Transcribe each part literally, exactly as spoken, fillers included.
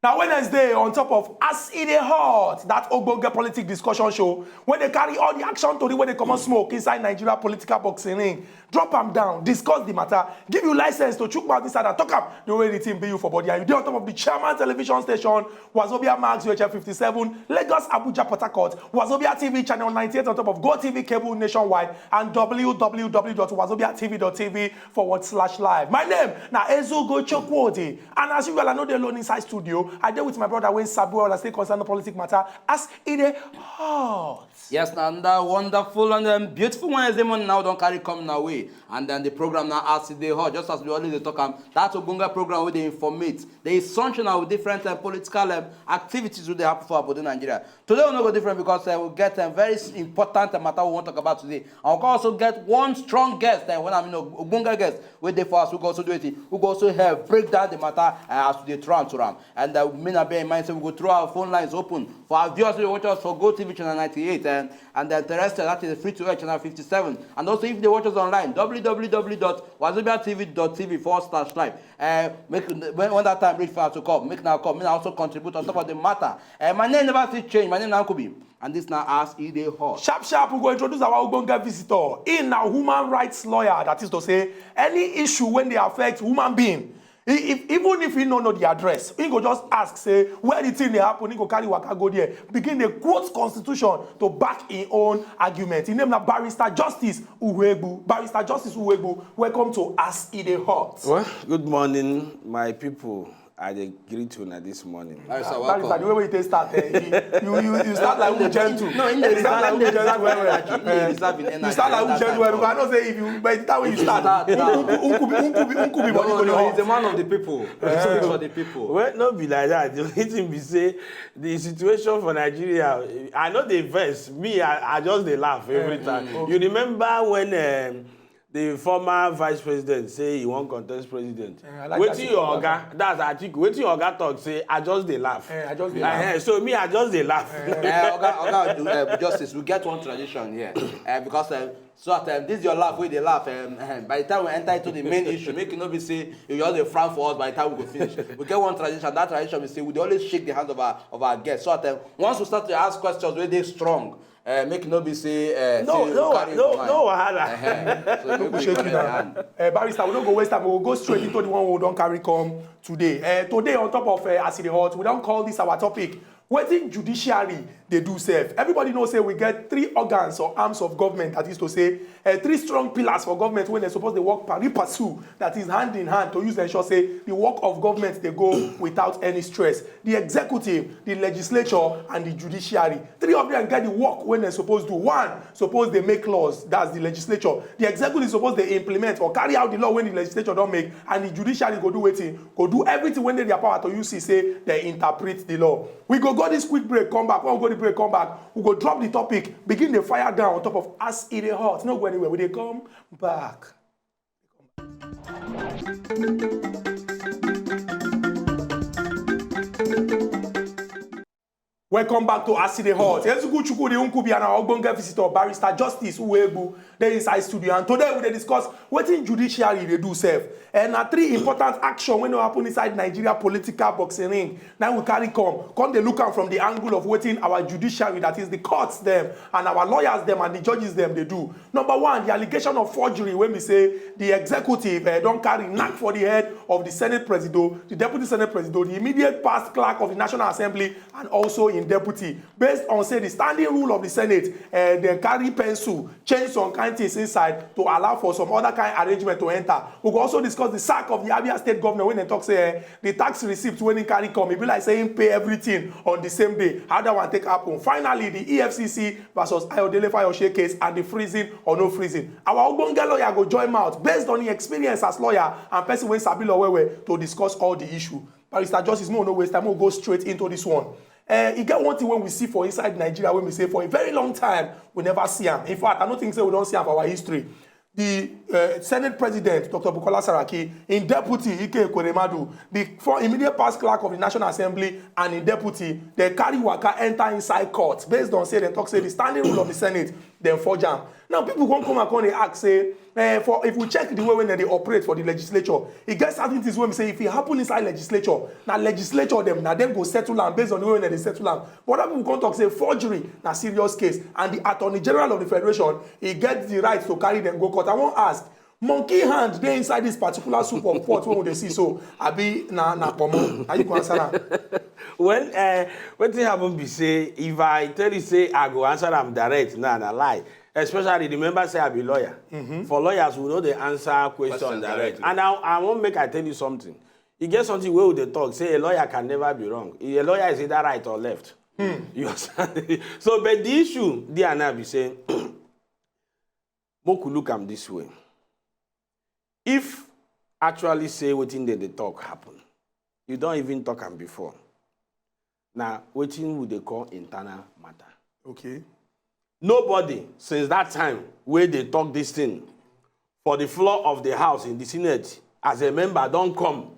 Na Wednesday on top of As E Dey Hot, that ogbonge politic discussion show wey dey carry all the action tori wey dey comot smoke inside Nigeria political boxing ring. Drop am down, discuss the matter, give you license to chook mouth inside and talk am the way the thing be you for body. And you dey on top of the chairman television station, Wazobia Max U H F fifty-seven, Lagos, Abuja, Port Harcourt, Wazobia T V channel ninety-eight on top of Go T V cable nationwide and w w w dot wazobia t v dot t v forward slash live. My name na Ezugo Chukwudi, and as usual, I no dey alone inside studio. I dey with my brother wey sabi well as e concern the politic matter as e dey hot. Yes, na another wonderful and um, beautiful Wednesday morning now don carry come na way. And then the program now as e dey hot, just as we always dey talk am, that ogbonge program wey dey informate, dey sunshine with different um, political um, activities wey dey happen for obodo Nigeria. Today we no go different because uh, we get um, very s- important uh, matter we wan talk about today. And we go also get one strong guest, uh, when I mean ogbonge guest, wey dey for us, who go also do it, who go also help break down the matter uh, as we dey throw am to am. And uh, me na bear in mind say we go throw our phone lines open for our viewers wey watch us for Go T V channel ninety-eight and, and then terrestrial, that is free to air channel fifty-seven. And also if they watch us online, w w w dot wazobia t v dot t v forward slash live. Uh, make when, when that time reach for us to come, make now come, make now also contribute on top of the matter. Uh, my name never still change. My name na Nkubi, and this now as e dey hot. Sharp sharp, we go introduce our ogbonge visitor. He na human rights lawyer, that is to say, any issue when they affect human being, he, if, even if he no know the address, he go just ask say where the thing dey happen. He go carry waka go there, begin dey quote constitution to back him own argument. His name na Barrister Justice Uhuegbu. Barrister Justice Uhuegbu, welcome to As E Dey Hot. Well, good morning, my people. I dey greet una this morning. Barrister, Barrister, the way wey you take start, eh, you, you, you, you start like who gentle. No, in the You start like who gentle well well. You start like who gentle well well. Because I know say if you, by the time when you start, Unkubi, Unkubi, Unkubi, Unkubi, body go dey hot. He's a man of the people. He speaks for the people. Well, no be like that. The only thing be say the situation for Nigeria, I no dey vex. Me, I, I just dey laugh every time. You remember when um, the former vice president say he wan contest president? Eh, I like that. Wetin your oga, that's Atiku, wetin your oga talk say, "I just dey laugh." Eh, I just dey laugh. Eh, so me, I just dey laugh. Eh, oga, oga, uh, Justice, we get one tradition here. Uh, because uh, so at um, this your laugh, wey dey laugh. Um, um, by the time we enter into the main issue, make it no be say you just dey frown for us. By the time we go finish, we get one tradition. That tradition be say we dey always shake the hands of our of our guests. So at um, once we start to ask questions wey dey strong, uh, make it no be say uh, no, say you no, carry no, for mind. No wahala. Uh-huh. So make we shake your hand. Uh, Barrister, we no go waste time. We go go straight into the one we don carry come today. Uh, today, on top of uh, As E Dey Hot, we don call this our topic. Wetin judiciary dey do sef? Everybody know say we get three organs or arms of government, that is to say, uh, three strong pillars for government wey dem suppose dey work pari passu, that is hand in hand, to use ensure say the work of government dey go without any stress. The executive, the legislature, and the judiciary. Three of them get the work wey dem suppose do. One suppose dey make laws, that's the legislature. The executive suppose dey implement or carry out the law wey the legislature don make, and the judiciary go do wetin? Go do everything wey dey their power to use see say dem interpret the law. We go go this quick break, come back. When we go the break, come back, we go drop the topic, begin the fire down on top of As E Dey Hot. No go anywhere, we dey come back. Welcome back to As E Dey Hot. Ezugu Chukwudi Nkubi and our ogbonge visitor, Barrister Justice Uhuegbu, dey inside studio. And today we dey discuss wetin judiciary dey do sef. And na three important action wey no happen inside Nigeria political boxing ring. Now we carry come, come dey look am from the angle of wetin our judiciary, that is the courts dem, and our lawyers dem and the judges dem dey do. Number one, the allegation of forgery wey be say the executive uh, don carry knack for the head of the Senate Presido, the Deputy Senate Presido, the immediate past clerk of the National Assembly, and also in deputy. Based on say the standing rule of the Senate, uh, dem carry pencil, change some kind things inside to allow for some other kind arrangement to enter. We go also discuss the sack of the Abia State governor wey dem talk say uh, the tax receipt wey he carry come, e be like say he pay everything on the same day. How that one take happen? Finally, the E F C C versus Ayodele Fayose case and the freezing or no freezing. Our ogbonge lawyer go join mouth based on his experience as lawyer and person wey sabi law well well to discuss all the issue. Barrister Justice, make we no waste time, make we go straight into this one. Uh, e get one thing wey we see for inside Nigeria wey we say for a very long time we never see am. In fact, I no think say we don see am for our history. The uh, Senate President, Doctor Bukola Saraki, in deputy, Ike Ekweremadu, the for immediate past clerk of the National Assembly, and in deputy, they carry waka enter inside court based on say they talk say the standing rule of the Senate dem forge am. Now people come come and come dey ask say, eh, for if we check the way wey dem dey operate for the legislature, e get certain things wey be say if e happen inside legislature, na legislature dem na dem go settle am based on the way wey dem dey settle am. But other people come talk say forgery na serious case, and the Attorney General of the Federation, e get the right to carry dem go court. I wan ask, monkey hand dey inside this particular soup of pot wey we dey see so, abi na na pomo? Na you go answer am. Well, uh, wetin happen be say if I tell you say I go answer am direct, na na lie. Especially remember say I be lawyer. For lawyers, we no dey answer question Question direct. directly. And I, I wan make I tell you something. E get something wey we dey talk say a lawyer can never be wrong. A lawyer is either right or left. You understand? So, but the issue there now be say, make we look am this way. If actually say wetin dem dey talk happen, you don even talk am before. Na wetin we dey call internal matter. Okay. Nobody since that time wey dey talk this thing for the floor of the house in the Senate as a member don come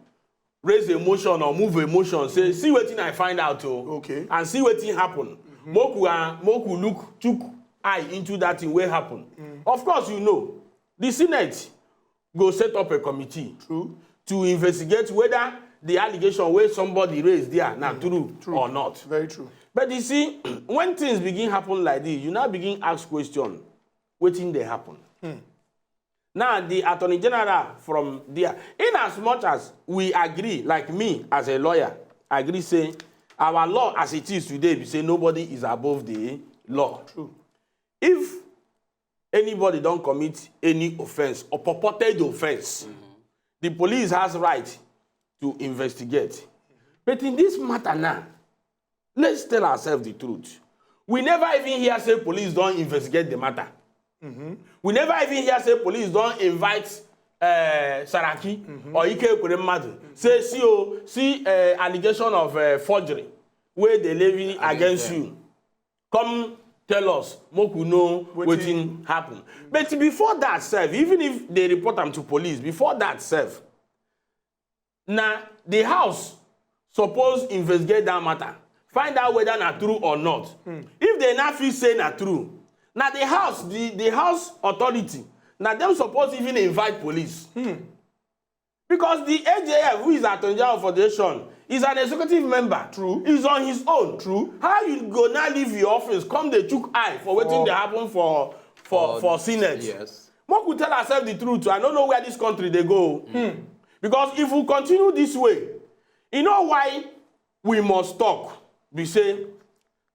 raise a motion or move a motion say, see wetin I find out o, Okay. and see wetin happen. Make we, uh, make we look, chook eye into that thing wey happen. Of course, you know, the Senate go set up a committee True. to investigate whether the allegation wey somebody raise there na true or not. Very true. But you see, when things begin happen like this, you now begin ask question, wetin dey happen? Now, the Attorney General from there, in as much as we agree, like me as a lawyer, agree say our law as it is today be say nobody is above the law. True. If anybody don commit any offense or purported offense, the police has right to investigate. But in this matter now, let's tell ourselves the truth. We never even hear say police don investigate the matter. We never even hear say police don invite uh, Saraki or Ike Ekweremadu. Say, see, oh, see uh, allegation of uh, forgery wey dey levy against you. Come tell us, make we know wetin happen. But before that sef, even if they report am to police, before that sef, na the house suppose investigate that matter, find out whether na true or not. If they na fit say na true, na the house, the, the house authority, na dem suppose even invite police. Because the A J F, who is Attorney General of Federation, is an executive member. True. He's on his own. True. How you go now leave your office, come dey chook eye for wetin dey happen for for for Senate? Yes. Make we tell ourselves the truth. I don't know where this country dey go. Because if we continue this way, you know why we must talk. We say,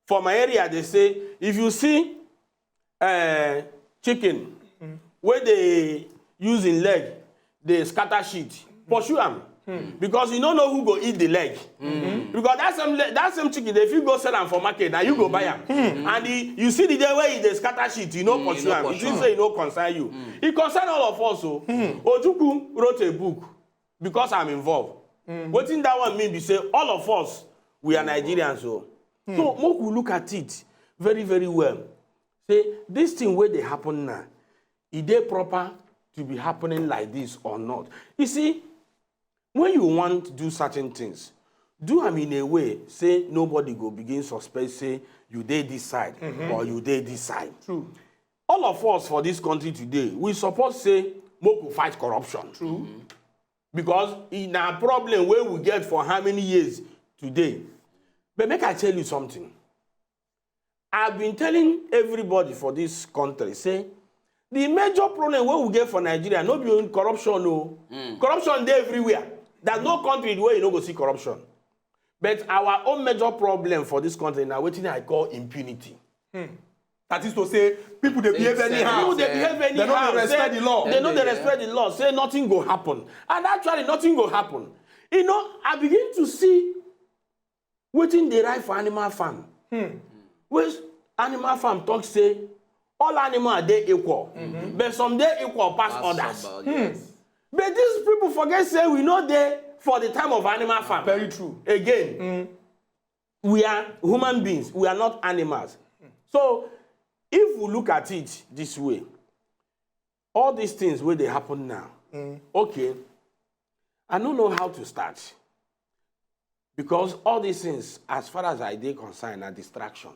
for my area, they say, if you see uh, chicken wey dey use im leg dey scatter shit, pursue am. Because you no know who go eat the leg. Because that same le- that same chicken, if you go sell am for market, na you go buy am. And the, you see the day wey e dey scatter shit, you no pursue am. You think say e no concern you. E concern all of us o. Ojukwu wrote a book, Because I'm Involved. Wetin that one mean be say all of us, we are Nigerians o. So make we look at it very, very well. Say this thing wey dey happen now, e dey proper to be happening like this or not? You see, when you want do certain things, do am in a way say nobody go begin suspect say you dey this side or you dey this side. True. All of us for this country today, we suppose say make we fight corruption. True. Because e na problem wey we get for how many years today. But make I tell you something. I've been telling everybody for this country say the major problem wey we get for Nigeria no be only corruption o. Corruption dey everywhere. There's no country wey you no go see corruption. But our own major problem for this country na wetin I call impunity. That is to say, people dey behave Sense. Anyhow. People dey behave anyhow. They no dey respect Say the law. They no dey Yeah. Respect the law. Say nothing go happen, and actually nothing go happen. You know, I begin to see wetin dey write for Animal Farm. Wey Animal Farm talk say all animals dey equal, but some dey equal pass others. Somebody else. But these people forget say we no dey for the time of Animal Farm. Very true. Again, we are human beings. We are not animals. So if we look at it this way, all these things wey dey happen now, okay, I no know how to start, because all these things, as far as I dey concerned, na distraction.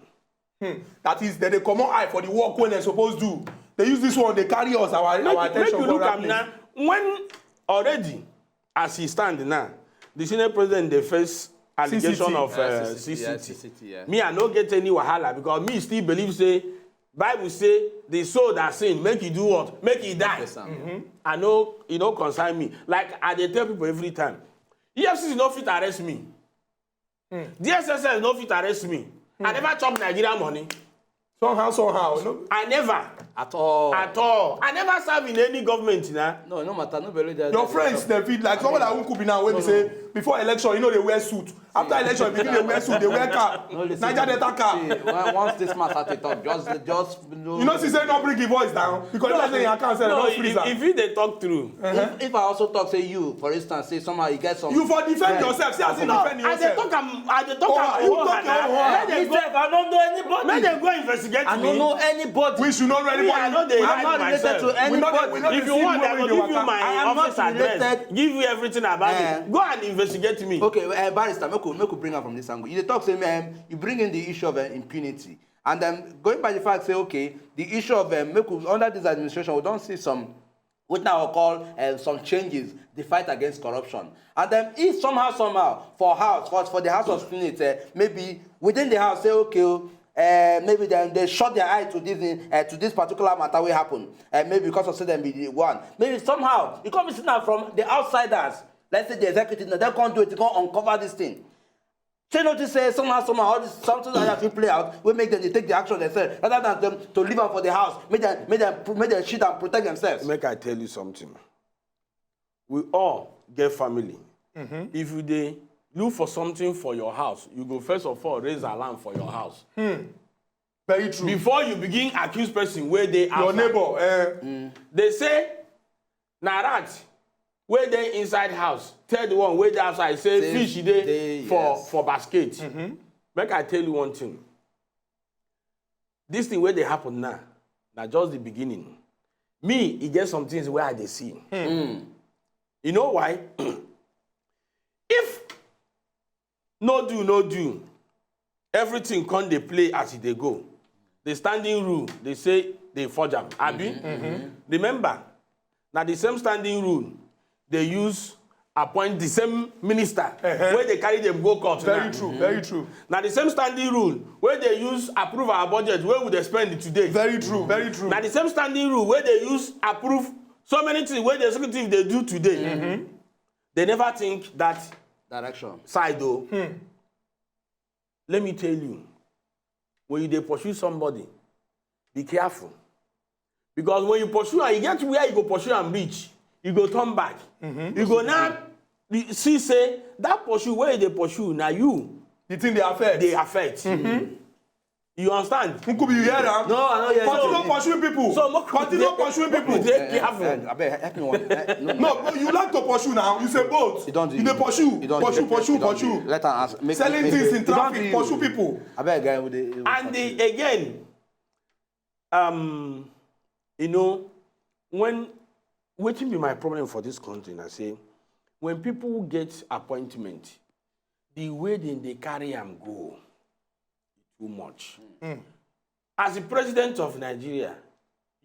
That is, dem dey comot eye for the work wey dem suppose do. Dem use this one dey carry us, our our Make, make attention you go look other am place. Now. When already, as e stand now, the Senate president dey face allegation C C T. of Uh, uh, C C T, yeah, C C T. C C T, yeah. Me, I no get any wahala because me still believe say Bible say the soul that sin make e do what? Make e die. Yes, sir. I no, e no concern me. Like I dey tell people every time, E F C C no fit arrest me. D S S S no fit arrest me. I never chop Nigeria money. Somehow, somehow, no? I never, At all. at all. I never serve in any government na. No, no matter. No be only that. Your friends dem fit, like someone like Nkubi now, wey be say before election, you know, they wear suit. After election, you begin dey wear suit, dey wear cap. No, listen. Niger Delta cap. See, when- once this man start to talk, just, just no. You know, see say no bring him voice down because that's the account say No, no if, freeze am. if you dey talk true, If, if I also talk, say you, for instance, say somehow you get some. You for defend Friend. Yourself. See as you No, defend I dey yourself. Talk am, I dey talk Oh, am. you Oh, talk your Hannah. own. Let them go. Myself, I don't know anybody. Let them go investigate I me. Don't know anybody. We should not really. Me, I no dey I'm hide not related myself. To anybody. We no dey- we no If you dey want, see I the go way give they you waka. my I am not office address. Related. Give you everything about Eh. me. Go and investigate me. Okay, uh, barrister, make we, make we bring am from this angle. You dey talk say, um, you bring in the issue of uh, impunity, and um, going by the fact say, okay, the issue of um, make we, under this administration, we don see some, what now we call uh, some changes, the fight against corruption, and um, if somehow, somehow, for house, for, for the House of Senate, uh, maybe within the house, say, okay, uh, maybe dem dey shut their eye to this thing, uh, to this particular matter wey happen, uh, maybe because of say dem be the one, maybe somehow e come be say na from the outsiders, let's say the executive, na dem come do it, come uncover this thing. Shey you notice say somehow, somehow, all this something like that fit play out, wey make dem dey take the action themselves rather than dem to leave am for the house, make dem, make dem, make dem shield and protect themselves. Make I tell you something. We all get family. If you dey look for something for your house, you go first of all raise alarm for your house. Very true. Before you begin accuse person wey dey Your outside. Neighbor, eh, They say na rat wey dey inside house tell the one wey dey outside say Say fish dey dey, for yes. For basket. Make I tell you one thing. This thing wey dey happen now na just the beginning. Me, e get some things wey I dey see. You know why? If no do, no do, everything come dey play as e dey go. The standing rule, they say they forge am. Abi? Remember, na the same standing rule they use appoint the same minister wey dey carry dem go court. Very Now. True. Very true. Na the same standing rule wey dey use approve our budget wey we dey spend today. Very true. Very true. Na the same standing rule wey dey use approve so many things wey the executive dey do today. They never think that Direction. Side o. Let me tell you, when you dey pursue somebody, be careful. Because when you pursue am, you get where you go pursue am reach, you go turn back. You go now be- see say that pursue wey you dey pursue na you The thing dey affect. Dey affect. You understand? Nkubi, you hear am? No, I no hear Continue you. Pursuing people. So make we Continue dey- pursuing make we people. Dey careful. Eh, abeg, help me one. Eh, no, no. No, but you like to pursue now. You say both. You don't do You dey it. pursue, You don't pursue, do it. pursue, You don't do it. pursue. Let am ask. Make, Selling make, things make, in traffic, pursue people. Abeg, guy, we dey. We And continue. the, again, um, you know, when wetin be my problem for this country na say when people get appointment, the way dem dey carry am go too much. As the president of Nigeria,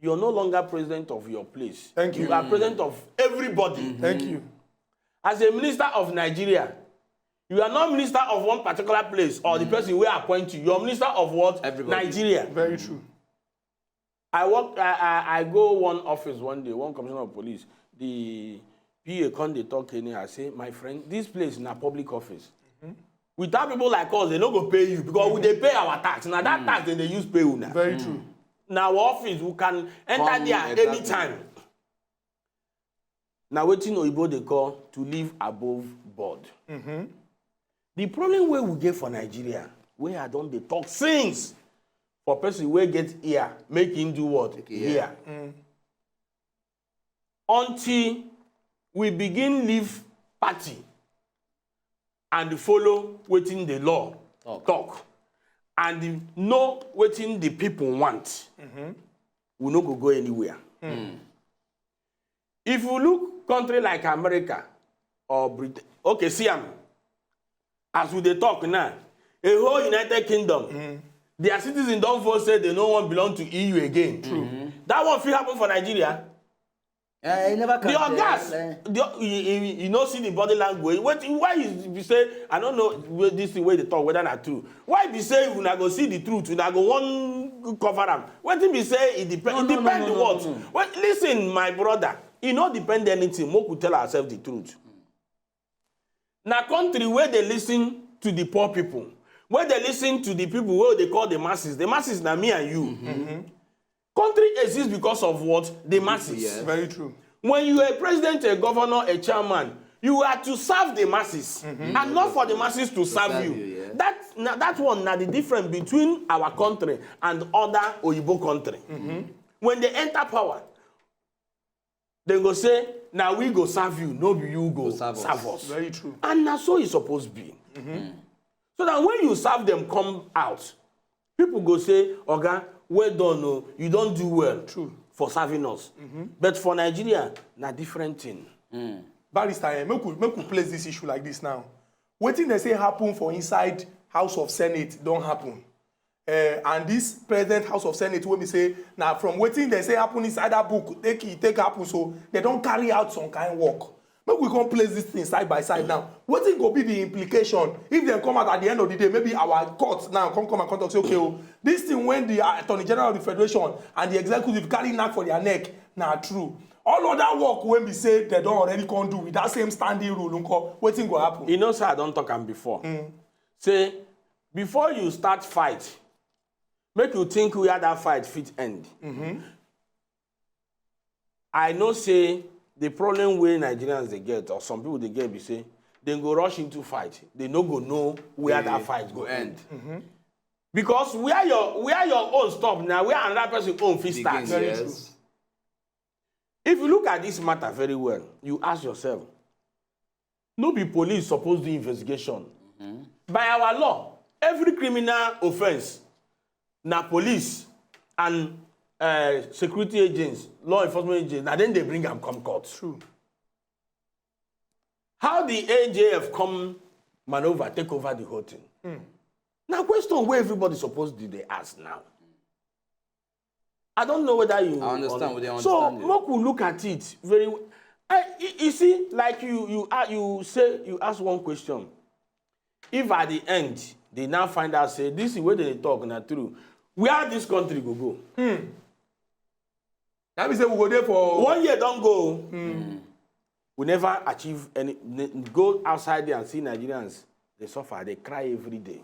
you're no longer president of your place. Thank you. You are president of everybody. Thank you. As a minister of Nigeria, you are not minister of one particular place or the person wey appoint you. You're minister of what? Everybody. Nigeria. Very true. I work. I, I I go one office one day. One commissioner of police. The P A come dey talk anyhow. I say, my friend, this place na public office. Without people like us, they no go pay you because we dey pay our tax. Na that tax dem dey use pay una. Very true. Na our office, we can enter Come, there exactly. Anytime. Na wetin oyibo dey call to live above board. The problem wey we get for Nigeria, wey I don dey talk since, for person wey get ear, make him do what? Make e hear. Until we begin leave party and follow wetin the law Talk. Talk, and know wetin the people want, we no go go anywhere. If you look country like America or Britain, okay, see am. As we dey talk now, a whole United Kingdom, Their citizens don vote say they no wan belong to E U again. True. That one fit happen for Nigeria. Eh, e never The count, ogas, eh, the, you, you, you no see the body language. Wait, why you be say, I don't know where this thing wey dey talk, whether na true. Why be say una go see the truth, una go wan cover am? Wetin be say e depend, No, e no, no, depend no, no, what? No, no. Well, listen, my brother, e no depend anything. Make we tell ourselves the truth. Na country where they listen to the poor people, where they listen to the people where they call the masses. The masses na me and you. Country exists because of what? The masses. Very true. When you are a president, a governor, a chairman, you are to serve the masses and not for the masses to serve, serve you. You, yes. That na, that one na the difference between our country and other Oyibo country. When they enter power, they go say, "Now we go serve you, no be you go serve serve, us. us." Very true. And na so e suppose be. So that when you serve them, come out, people go say, "Oga, well done, oh, you don do well True. for serving us." But for Nigeria, na different thing. Barrister, eh, make we make we place this issue like this now. Wetin they say happen for inside House of Senate don happen. Uh, and this present House of Senate wey be say na from wetin they say happen inside that book take e take happen, so they don carry out some kind work. Make we come place this thing side by side now. Wetin go be the implication if dem come out at the end of the day, maybe our court now come come and come talk say, "Okay, oh, this thing wey the Attorney General of the Federation and the executive carry knack for their neck na true." All other work wey be say they don already come do with that same standing rule, nko, wetin go happen? You know, sir, I don talk am before. Say, before you start fight, make you think where that fight fit end. I know say the problem wey Nigerians dey get, or some people dey get, be say dem go rush into fight. They no go know where that fight go end. Because where your, where your own stop now, where another person own fit start. Begin, yes. If you look at this matter very well, you ask yourself, no be police suppose do investigation? By our law, every criminal offence, na police and uh, security agents, law enforcement agents, na dem dey bring am come court. True. How the A J F come maneuver, take over the whole thing? Na question wey everybody suppose dey dey ask now. I don't know whether you I understand, we dey So understand you. Make we look at it very well. I, you, you see, like you, you, uh, you say, you ask one question. If at the end they now find out say this is where they talk na true, where this country go go? That means say we go there for One year don go. We never achieve any. Go outside there and see Nigerians. They suffer. They cry every day.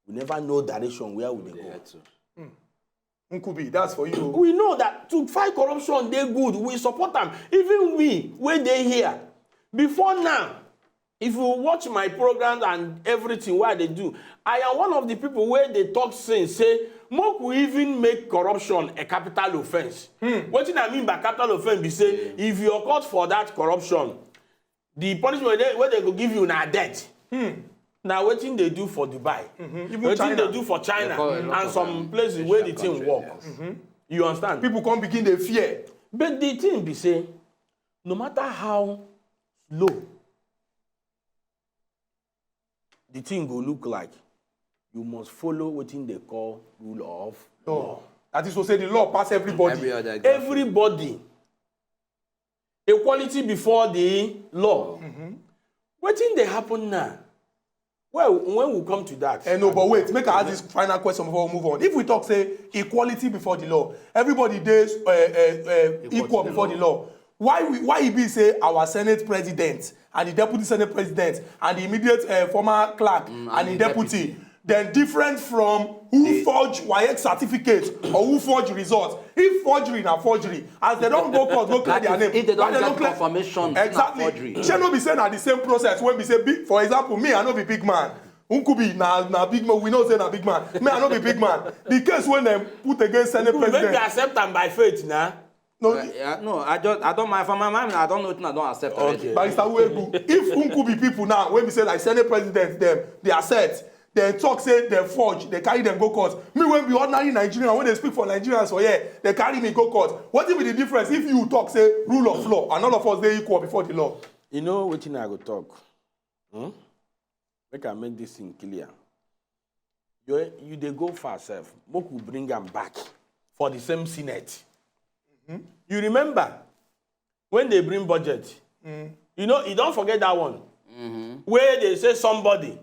We never know direction where we dey go. Yeah, too. Nkubi. That's for you. We know that to fight corruption, they good. We support them. Even we, when they here, before now, if you watch my programs and everything, what they do, I am one of the people where they talk since say, "Make we even make corruption a capital offense." What I mean by capital offense be say, if you are caught for that corruption, the punishment wey they, wey they go give you na death. Now, wetin they do for Dubai, Even wetin China. They do for China, They call a lot and of some them places where the Asian thing countries, work. Yes. You understand? People come begin dey fear. But the thing be say, no matter how slow, the thing go look like, you must follow wetin they call rule of law. That is to say, the law pass everybody. Every other example. Everybody. Equality before the law. Wetin dey happen now? Well, when we come to that, Eh, no, but wait, make I ask this final question before we move on. If we talk say equality before the law, everybody dey uh, uh, uh, equal, before the law. Why we, why e be say our Senate president and the deputy Senate president and the immediate uh, former clerk and, the deputy, then different from who forge WAEC certificate or who forge results? If forgery na forgery, as they don go court go clear That their is, name, if they don't why they get no clear? Confirmation, na Exactly. Forgery. Shey no be say na the same process wey be say big, for example, me, I no be big man. Nkubi na na big man. We know say na big man. Me, I no be big man. The case wey dem put against Senate Make we president. Accept am by faith now. No, Uh, yeah, no, I just, I don't mind. For my mind, I don't know what I don't accept already. Barrister Uegu, if Nkubi people now, wey be say like Senate president, dem, they are set. They talk say they forge, they carry them go court. Me, wey be ordinary Nigerian, wey dey speak for Nigerians for here, they carry me go court. What be the difference if you talk say rule of law and all of us dey equal before the law? You know wetin I go talk? Hmm? Make I make this thing clear. You, you dey go far sef. Make we bring am back for the same Senate. You remember when they bring budget? You know, you don't forget that one. Where they say somebody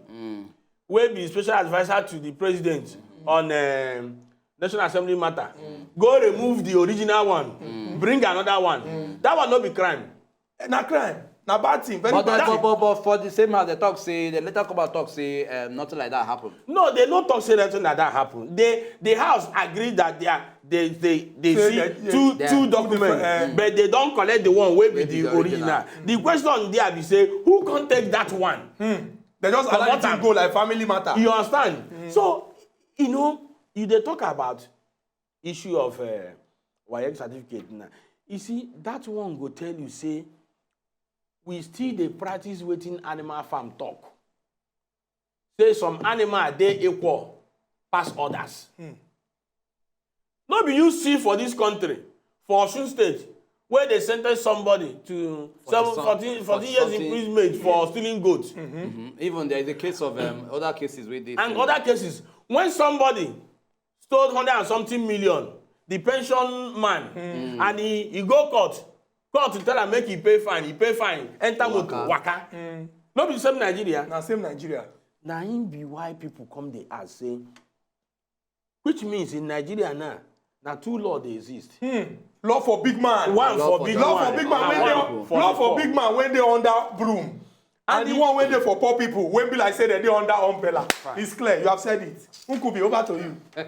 wey be special advisor to the president on um, National Assembly matter go remove the original one, bring another one. That one no be crime. Na crime, na bad thing, very But, bad but, thing. but, but for the same house, they talk say, they later come out talk say um, nothing like that happened. No, they no talk say nothing like that happen. They the house agree that they are they they they Say see that, yeah. two Yeah. two Two documents, different, eh. But they don't collect the one wey be Wey be the the original. original. The question there be say who can take that one? They just allow Comot it to am. go like family matter. You understand? So you know you dey talk about issue of uh, WAEC certificate now. You see that one go tell you say we still dey practice wetin animal farm talk. Say some animal dey equal pass others. No be you see for this country, for Osun State, where they sentence somebody to seven, some- fourteen, fourteen years something- imprisonment for stealing goats. Mhm. Even there is a case of um, other cases with this. And um, other cases, when somebody stole hundred and something million, the pension man, and he, he go court, court tell am make he pay fine, he pay fine, enter motor, waka. No be the same Nigeria. Na same Nigeria. Na him be why people come dey ask say, which means in Nigeria now, na two law dey exist. Law for big man. One Law for for big Law man, for big man and when one dey for law the for poor. Big man when dey under broom. And the one when dey for poor people when be like say they dey under umbrella. It's clear. You have said it. Nkubi, over to you. Hey,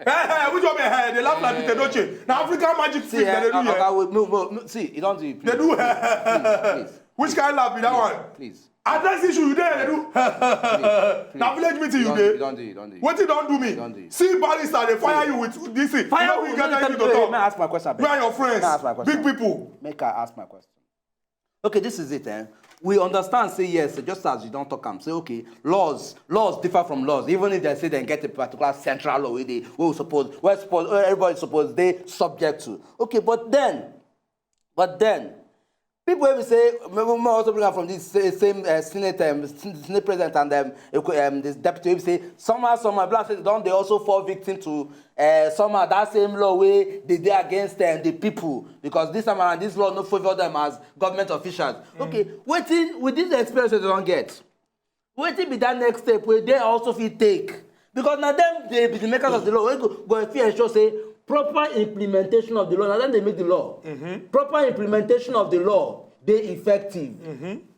hey, which one be hey? They laugh like Peter Doche. Now African magic See, trick eh, that they do Oga, here. Oga, wait, no, no, no, see, you don't do it. Please, They do. please, Which kind of laugh be that one? Please. Address issue you dey they do. Na village meeting you You dey. don't do it. You don't do it. Wetin don do me? Don do. See barrister dey fire you with this thing. Fire You know me, we no, get no, anything no, to no, talk. may I ask my question, Where are abeg? Your friends, May I ask my question? Big people. Make I ask my question. Okay, this is it. Eh? We understand, say yes, just as you don't talk am. Say okay, laws, laws differ from laws. Even if they say they get a particular central law, wey they we suppose, we suppose, everybody suppose they subject to. Okay, but then, but then, people will say, maybe we also bring up from this sa- same uh, Senate, um, Sen- Senate President and um, equi- um, this deputy will say somehow, somehow, black states don't they also fall victim to uh, somehow that same law where they dey against um, the people, because this time around this law no favor them as government officials. Okay, wetin with this experience wey they don't get, wetin be that next step wey they also fit take? Because now them they be the makers of the law. We go, go fit ensure say proper implementation of the law. Now then they make the law. Proper implementation of the law they effective.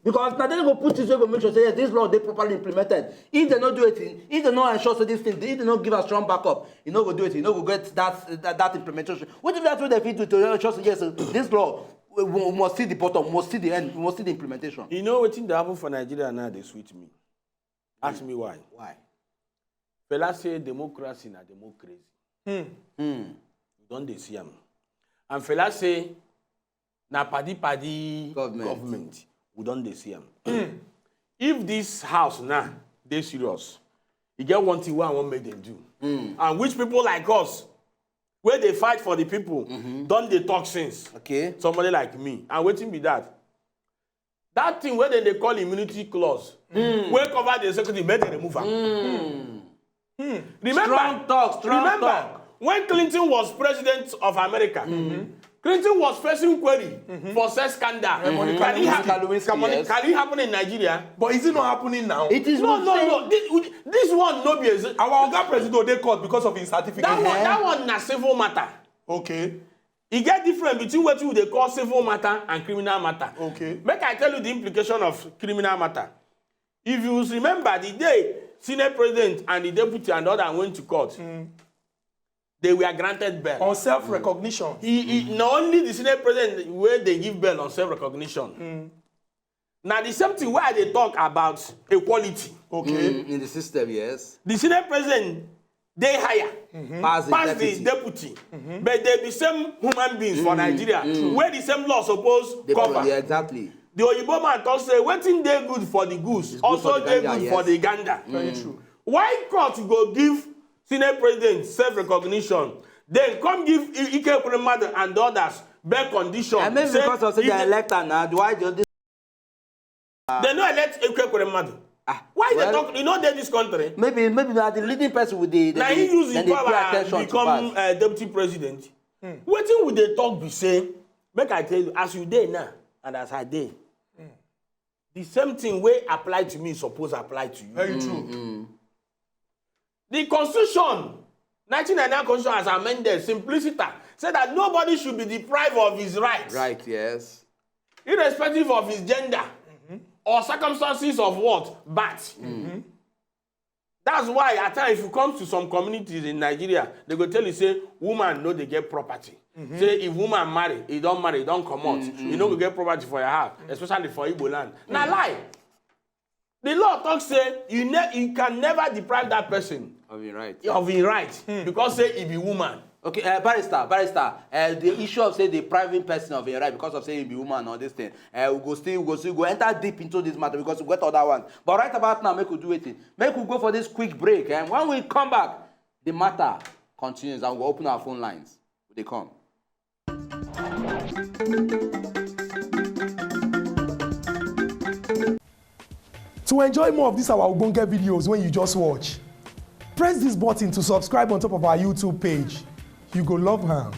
Because now they go put this way go make sure say yes, this law they properly implemented. If they not do it, if they not ensure say this thing, if they not give a strong backup, you know go do it. You know go get that that, that implementation. What if that's what they fit do to ensure say yes, this law we, we must see the bottom, we must see the end, we must see the implementation. You know wetin dey happen for Nigeria now dey sweet me. Ask me why. Why? Fela say democracy na democracy. Hmm. You don dey see am. And Fela say na padi padi Government. Government. We don dey see am. If this house now dey serious, e get one thing wey I wan make dem do. And which people like us wey dey fight for the people don dey talk since. Okay. Somebody like me. And wetin be that? That thing wey dem dey call immunity clause wey cover the executive, make dem remove am. Remember, Strong talk, strong remember talk. When Clinton was president of America, Clinton was facing query for sex scandal. Monica Can, it Lewinsky. happen, Lewinsky, can, Moni- yes. Can it happen in Nigeria? But is it not happening now? It is No, not no, saying- no. This, this one no be exi- Our oga president dey court because of his certificate. That one, that one na civil matter. Okay. E get difference between wetin we dey call civil matter and criminal matter. Okay. Make I tell you the implication of criminal matter. If you remember the day Senate President and the Deputy and other went to court, they were granted bail. On self-recognition. He, he, na only the Senate President wey dey give bail on self-recognition. Na the same thing wey I dey talk about equality. Okay. Mm, in the system, yes. The Senate President dey higher Pass the pass the deputy. Deputy, but they be same human beings for Nigeria, where the same law suppose They cover. cover, yeah, exactly. The oyibo man talk say wetin dey good for the goose good also for the dey gander, good yes. For the gander. Very true. Why court go give Senate President self-recognition, then come give I- Ike Ekweremadu and others bail condition? I mean, Say because of say if they they- elect am now, why do this? They no elect Ike Ekweremadu. Why you dey Well, talk? You no dey this country. Maybe maybe na the leading person with the Na the- him use na him dey pay power attention to become pass. Uh, deputy president. Wetin we dey talk be say, make I tell you, as you dey now and as I dey, the same thing wey apply to me suppose apply to you. Very true. The constitution, nineteen ninety-nine constitution as amended, simpliciter, say that nobody should be deprived of his rights, Right, yes. irrespective of his gender or circumstances of what, but that's why at times if you come to some communities in Nigeria, they go tell you say woman no dey get property. Say if woman marry, e don marry, e don comot, you no go get property for your house, especially for Igbo land. Na lie. The law talk say you ne you can never deprive that person Of your right. of him right because say he be woman. Okay, uh, barrister, barrister, uh, the issue of say depriving person of your right because of say you be woman or this thing, uh, we go still we go still go enter deep into this matter because we get other one. But right about now, make we do it. Make we go for this quick break, and when we come back, the matter continues, and we go open our phone lines. We dey come. To enjoy more of these our ogbonge videos when you just watch, press this button to subscribe on top of our YouTube page. You go love am.